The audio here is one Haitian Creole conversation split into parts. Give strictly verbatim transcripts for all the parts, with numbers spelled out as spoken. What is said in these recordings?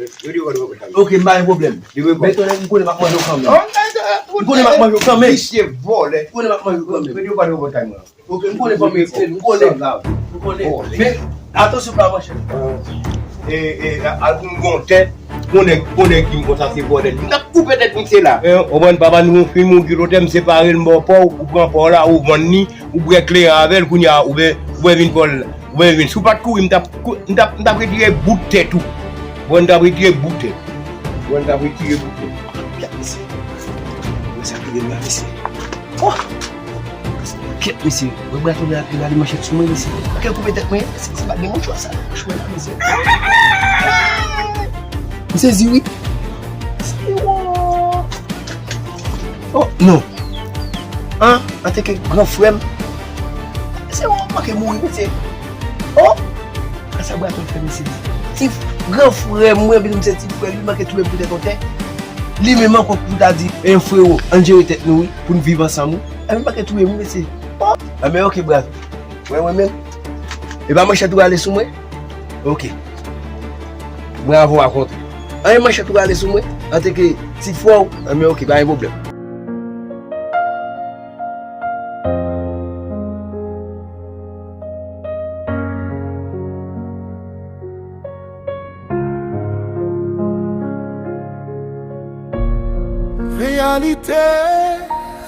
Yo di yo pa dwe pran kay mwen. Ok, m pa gen pwoblèm. Yo dwe pran. Men tonnè, m konnen m ap manje w kanmenm. M konnen m ap manje w kanmenm. Misye vòlè. M konnen m ap manje w kanmenm. Yo di yo pa dwe pran kay mwen. Ok, m konnen fanmi Etienne, m konnen. M konnen. Men, atansyon pa manchèt. E, e, al pou m gon tèt, konnen, konnen ki m konsa se vòlè. M t ap koupe tèt misye la. E, ou konprann, papa nou yon fim ou ki lotè, m separe l, m ba w pa w, ou pran pa w la, ou vann li, ou bwè kleren avè l, kounye a, ou ben, ou ben vin fò l, ou ben vin. Si w pa t kouri, m t ap, kou- m t ap, m t ap retire bout tèt ou. Bon, m t ap retire bout tèt. Bon, m t ap retire bout tèt. Gad misye. Mwen sa ki gen la, mesye. Oh! Kèt, mesye. Mwen bra tonbe ap gade manchèt sou mwen, mesye. Kèt koupe tèt mwen. Se, se pa gen mouchwa sa. Mouchwa la, mesye. M sezi, wi. Se wo. Oh, non. An, antanke gran frè m. Se wo, manke mouri, mesye. Oh! Sa bra tonbe fè, mesye. Ti gran frè mwen, epi m se ti frè li, manke touye m poutèt yon tè. Li menm ankò pou ta di, en frero, ann jere tèt nou, wi, pou n viv ansanm, wi. Epi manke touye m, wi, mesye. Oh! Enben, ok, bra. Mwen, mwen menm. E pa manchèt ou rale sou mwen? Ok. Mwen avè w a kontre. An, e manchèt ou rale sou mwen? Antanke ti frè w? Enben, ok, pa gen pwoblèm. Reyalite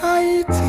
Ayiti.